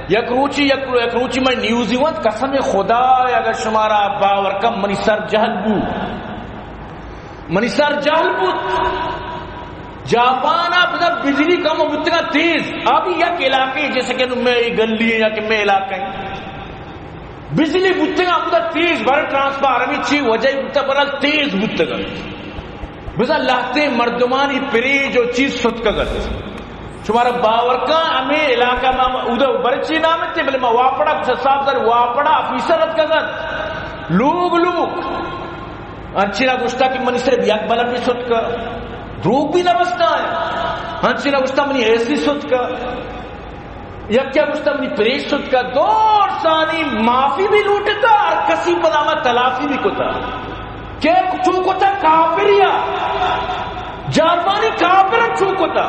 یک روچی، یک، یک روچی من نیوزی وانت، قسم خدا، اگر شمارا باور کن، منی سر جہل بو، منی سر جہل بوت۔ جاپان ءَ پدا بجلی کم بوتگا تیز، ابھی یک علاقے، جیسے کہ میں گلی ہے یا کہ میں علاقہ ہے، بجلی بوتگا پدا تیز، بر ٹرانسفارمر، ہمیں چی وجہ بوتا، برال تیز بوتگا۔ بزاں لہتیں مردمانی پریج و چیز ستکگ ات۔ شمارا باور کن، ہمے علاقہ ما، اودا برچی نام تے، بلے ما واپڑا، کچھ صاحب سر واپڑا آفیسر اتکگ ات۔ لوگ، لوگ۔ انچینا گوشتا کہ منی صرف یک بلب بھی ستکا۔ دروگ بھی نہ بستا ہے۔ انچینا گوشتا منی اے سی ستکا۔ یکے گوشتا منی پریش ستکا، دور ثانی معافی بھی لوٹتا، ہر کسی پدا ما تلافی بھی کتا۔ کہ چو کتا کافریا، جاپانی کافر چو کتا۔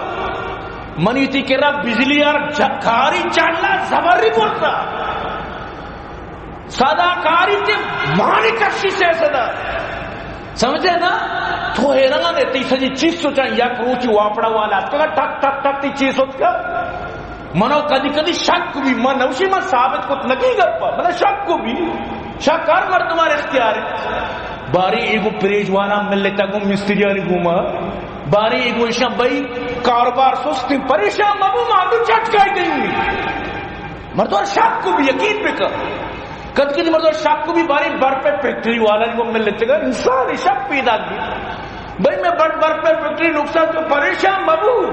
منی تی کرا بجلی یار جکاری چالا زبری برتا۔ صدا کاری تے مانی کشی سے صدا۔ سمجھے نا؟ تو حیران ہے، تی سجی چیز سوچا، یک روچی واپڑا والا اتکا، ٹک ٹک ٹک تی چیز اتکا۔ منو کدی کدی شک بھی، من نوشی من ثابت کت نکی گپا، من شک کو بھی، شک ہر مردمار اختیار ہے۔ باری ایگو پریج والا ملتا گو مستریانی گوما، باری ایگو ایشان بھائی کاروبار سستی، پریشان مبو، ما تو چٹکائی دیں گی۔ مردم شک کو بھی یقین بکن۔ کد کدی مردم شک کو بھی باری برپے فیکٹری والا کو ملتے گا، انسان شک پیدا کی۔ بھائی میں بر-، برپے فیکٹری نقصان تو پریشان مبو۔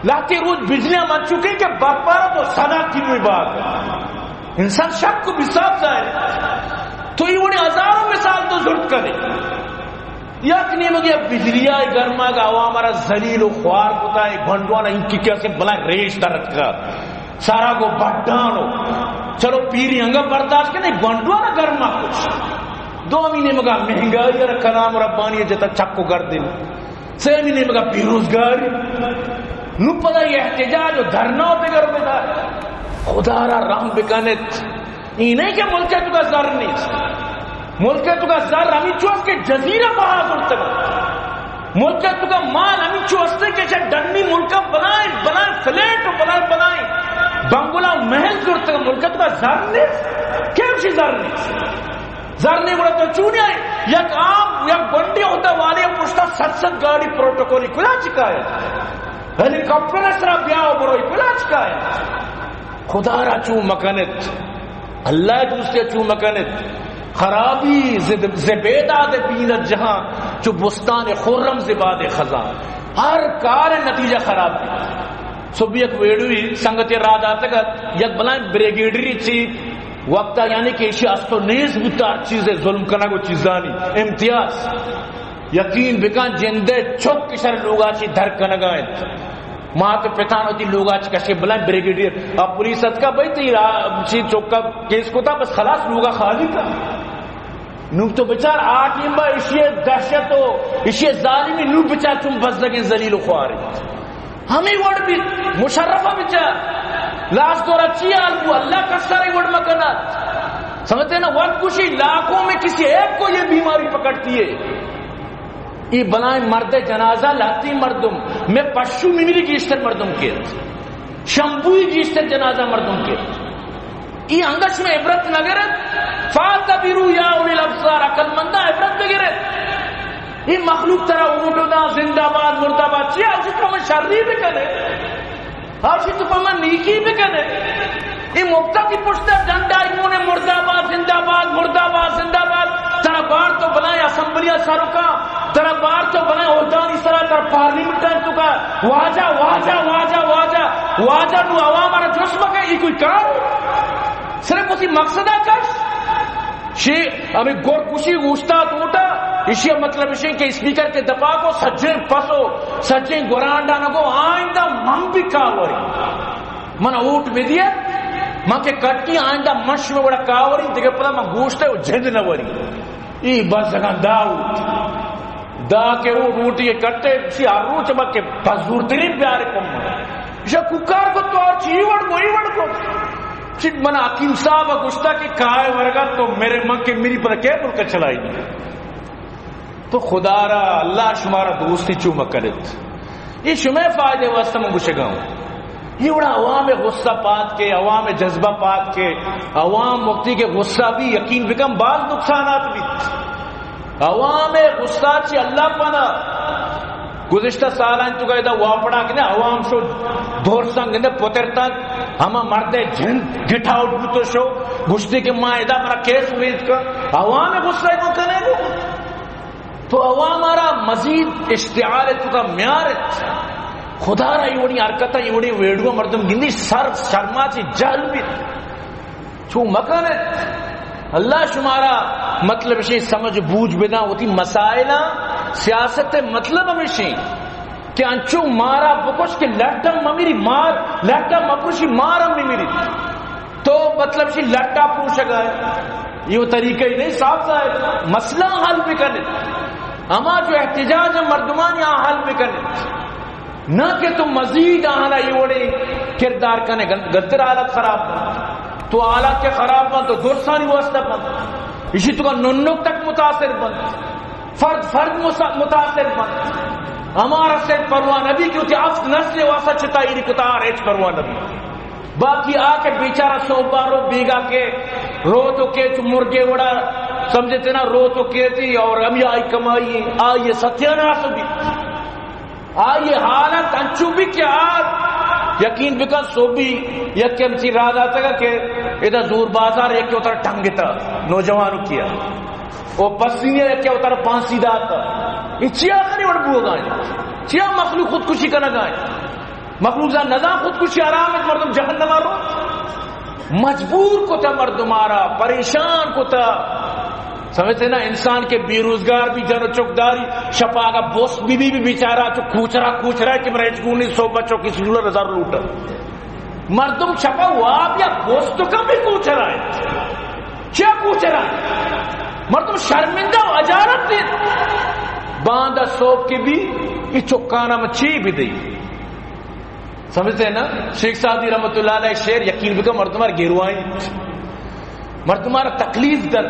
لہتے روچ بجلیاں من چکے کہ برپارا تو صدا کیلو بعد۔ انسان شک کو بھی صاف ظاہر ہے۔ تو یہ وڑی ہزاروں مثال تو ضرورت کرے۔ یک نیمگے بجلی ءِ گرماگ ءَ عوام ءَ را ذلیل و خوار کتا، اے گونڈوانا انکی کہ اسے بلائیں ریش در اتکا، سارا گو بڈان و چلو پیری انگا برداشت کنے، گونڈوانا گرما کچھ۔ دومی نیمگا مہنگائی ءَ را کلام ربانی جتا چک و گردن۔ سیمی نیمگا بے روزگاری۔ نو پدا احتجاج و دھرنا بگر بدار۔ خدا را رحم بکنت۔ ای نہیں کہ ملک ءِ توکا زر نیست۔ ملک ءِ توکا زر ہمینچو است کہ جزیرہ بہا زرتگ۔ ملک ءِ توکا مال ہمینچو است کہ چہ ڈنی ملک ءَ بلائیں، بلائیں فلیٹ و بلائیں، بلائیں بنگلہ و محل زرتگ۔ ملک ءِ توکا زر نیست۔ کیمشی زر نیست؟ زر نہیں گڑا تو چونی آئے؟ یک عام، یک گونڈی ہوتا والے پشتا ست ست گاڑی پروٹوکولی کجا چکا ہے؟ ہیلی کاپٹر ءِ سرا بیا و بروئی کجا چکا ہے؟ خدا را چو مکنت، اللہ ءِ دوستی ءَ چو مکنت۔ خرابی ز، ز بیداد بیند جہاں، چو بستان خرم ز باد خزاں۔ ہر کار ءِ نتیجہ خراب بیت۔ صبح یک ویڈیوی سنگتے را داتگ ات، یک بلائیں بریگیڈری چی وقتا، یعنی کہ ایشی است و نیست بوتا، ہر چیز ظلم کنگ و چیزانی امتیاز۔ یقین بکن جندے چک شر لوگا چی در کنگا انت۔ مات و پتان وتی لوگا چی کشے بلائیں بریگیڈیئر۔ اب پولیس اتکا بھئی تی را-، چی چکا کیس کتا بس خلاص لوگا خالی کا۔ نو تو بچار آ ٹیم با اشی دہشت و اشی ظالمی نو بچار چون بزگیں ذلیل و خوارے۔ ہمیں وڑ بھی مشرفہ بچار۔ لاس دورا چی حال بو اللہ کسارے وڑ مکنات۔ سمجھتے نا وقت کشی لاکھوں میں کسی ایک کو یہ بیماری پکڑتی ہے۔ اے بلائیں مرد جنازہ لہتیں مردم، میں پشو میمری گیشتر مردم کیت، شمبوئی گیشتر جنازہ مردم کیت۔ اے انگت شما عبرت نہ گرت؟ فاعتبروا یا اولی الابصار، عقل منداں عبرت بگرت۔ اے مخلوق ترا ووٹ دا، زندہ باد، مردہ باد، چیا؟ چی تو من شری بکنے؟ ہر چی تو پہ من نیکی بکنے۔ اے مفتا تی پشتا ڈنڈا ایونے مردہ باد، زندہ باد، مردہ باد، زندہ باد۔ ترا بار تو بلائیں اسمبلی سروکا، ترا بار تو بلائیں عہدانی سرا، ترا پارلیمنٹ توکا واجہ، واجہ، واجہ، واجہ، واجہ نو عوام را جوش مکے، اے کوئی کار؟ صرف اسی مقصد کش۔ شی ہمیں گور کشی گوشتا توٹا، ایشی مطلب ایشی کہ اسپیکر کے دپا کو سجیں پسو، سجیں گورانڈا نگو آئندہ من بھی کاوری۔ من ووٹ بدیے، من کہ کٹی آئندہ من شمے وڑا کاوری، دیگہ پدا من گوشتے و جند نہ وری۔ ای بس اگاں داؤد۔ دا کہ ووٹ ووٹی کٹے، سی ہر روچ با کہ بزورترین بیارے کم۔ ایشا کوکار کو تو اور چی وڑ کو، ای وڑ کو۔ چی من حکیم صاحب گوشتا کہ کائے ورگا تو میرے من کے میری پر کیا ملک چلائی۔ تو خدا را، اللہ شمارا دوستی چو مکنت۔ یہ شمے فائدے واسطہ من گوشگا ہوں۔ یہ وڑا عوام غصہ پاد کے، عوام جذبہ پاد کے، عوام وقتی کہ غصہ بھی یقین بکن باز نقصانات بھی۔ عوام غصہ چی اللہ پنا۔ گزشتہ سالان تو گئے دا واپڑا کنے عوام شو دور سنگ نے پتر تک ہما مرد جن گٹ آؤٹ بوتو شو گشتے کہ ما ادا مرا کیس امید کا۔ عوام غصہ کو کنے گو تو عوام آرا مزید اشتعال تو کا میار۔ خدا را یہ وڑی حرکت، یہ وڑی ویڈیو مردم گندی سر شرما چی جہل بھی۔ چو مکن ات۔ اللہ شمارا مطلب شی سمجھ بوجھ بداں وتی مسائلاں۔ سیاست مطلب ہمیشی کہ انچو مارا بکش کہ لٹا ممیری مار، لٹا مپروشی مار ہم نمیری۔ تو مطلب شی لٹا پروشگا ہے۔ یہ وہ طریقہ ہی نہیں، صاف ظاہر۔ مسئلہ حل بکنے۔ ہما جو احتجاج ہے مردمانی آ حل بکنے۔ نہ کہ تو مزید آہانا یہ وڑے کردار کنے، گن-، گنتر حالت خراب بنت۔ تو حالات کے خراب بنت تو درسانی واسطہ بنت۔ اسی تو کا ننک تک متاثر بنت۔ فرد فرد مسا-، متاثر بنت۔ ہمارا سے پرواہ نبی کیونکہ افت نسل واسطہ چتا ایری کتا آر ایچ پرواہ نبی۔ باقی آ کہ بیچارہ سوبارو بیگا کے رو تو کے چو مرگے وڑا سمجھتے نا، رو تو کے تھی اور ہم یہ آئی کمائی، آئی ستیاناس بھی۔ آئی حالت انچو بھی کہ آ یقین بکن سوبی یک کم چی راہ داتا کہ ادا زور بازار یک اتر ٹنگتا نوجوانوں کیا۔ او پسینے یک اتر پانسی داتا۔ یہ چیا کری وڑ بوگا ہے؟ چیا مخلوق خودکشی کنگا ہے؟ مخلوق زان نزان خودکشی حرام ہے، مردم جہنم رو۔ مجبور کتا مردم آرا، پریشان کتا۔ سمجھتے نا، انسان کے بے روزگار بھی جن و چک داری، شپا آگا بوس بھی، بھی، بھی بیچارہ چو کوچرا، کوچرا کہ مرا ہچ گونی صبح چوک اسکول رزار لوٹا۔ مردم شپا واب یا بوس تو کم بھی کوچرا ہے۔ کیا کوچرا ہے؟ مردم شرمندہ و اجارت دے۔ باندا صبح کے بھی، یہ چکانا میں چی بھی دئی۔ سمجھتے ہیں نا؟ شیخ سعدی رحمت اللہ علیہ شعر یقین بکن مردمار گروائیں، مردمار تکلیف دن،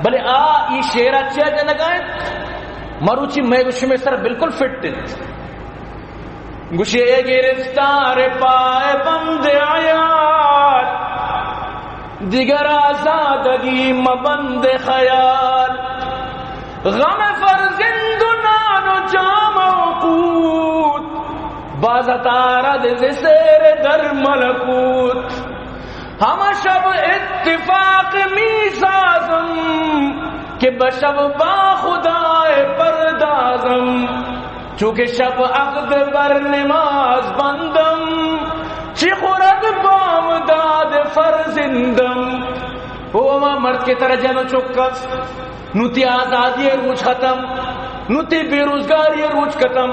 بلے آ ای شعر اچھا جنگائیں۔ مروچی میں گوشی میں سر بالکل فٹ ہے۔ گوشی اے گرفتار پائے بند عیال، دیگر آزادگی مبند خیال۔ غم فرزند و نان و جام و قوت، باز تارد ز سیر در ملکوت۔ ہمہ شب اتفاق می سازم، کہ بہ شب با خدائے پردازم۔ چونکہ شب عقد بر نماز بندم، چی خورد بامداد فرزندم۔ او ہما مرد کہ ترا جن و چک است، نوں تئی آزادی ءِ روچ ختم، نوں تئی بے روزگاری ءِ روچ ختم۔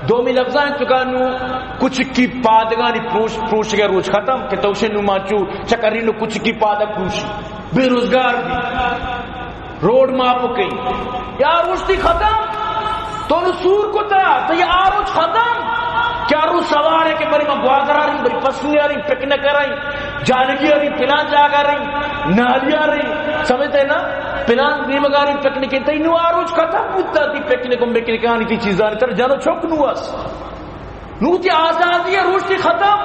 دومی لفظاں تو کا نوں کچکی پادگانی پروش، پروشگ ءِ روچ ختم کہ تو شے نوں مانچو چکری نوں کچکی پادگ پروشی، بے روزگار بی، روڈ ماپ کئی، یا روچ تئی ختم۔ تو نوں سور کتا، تئی آ روچ ختم۔ کہ آ روچ سوار ہے کہ بری ما گوادر آ رہی، بری پسنی آ رہی، پکنک آ رہی، جانگی آ رہی، پلان جاگہ آ رہی، نالی آ رہی، سمجھتے ہیں نا؟ پلان نیمگ آ رہی پکنک، تئی نوں آ روچ ختم بوتا، تئی پکنک و مکنکانی، تئی چیزانی تر جن و چک نوں اس۔ نوں تئی آزادی ءِ روچ تئی ختم۔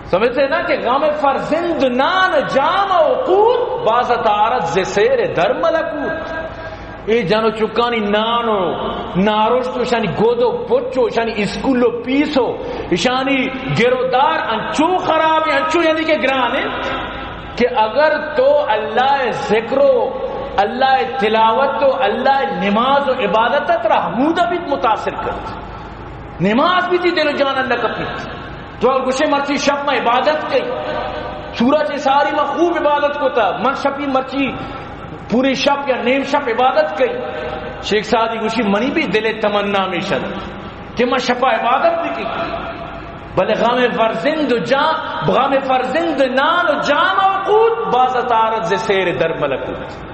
سمجھتے ہیں نا کہ غم فرزند نان جام و قوت، باز تارت ز سیر در ملکوت۔ اے جن و چکانی نان و نارشت و اشانی گد و پچ و اشانی اسکول و پیس و اشانی گرودار انچو خراب ہیں، انچو یعنی کہ گران ہیں کہ اگر تو اللہ ذکر و اللہ تلاوت و اللہ نماز و عبادت ترا ہمودا بیت متاثر کرت۔ نماز بیتی دل و جان اللہ کپیت۔ تو گوشے مرچی شپ ما عبادت کئی۔ سورج ساری ما خوب عبادت کوتا۔ من شپی مرچی پوری شپ یا نیم شپ عبادت کئی۔ شیخ سعدی گوشی منی بھی دل تمنا میشد کہ من شپا عبادت بھی کئی۔ بلے غم فرزند و جان، غم فرزند نان و جام و قوت، باز تارت ز سیر در ملکوت۔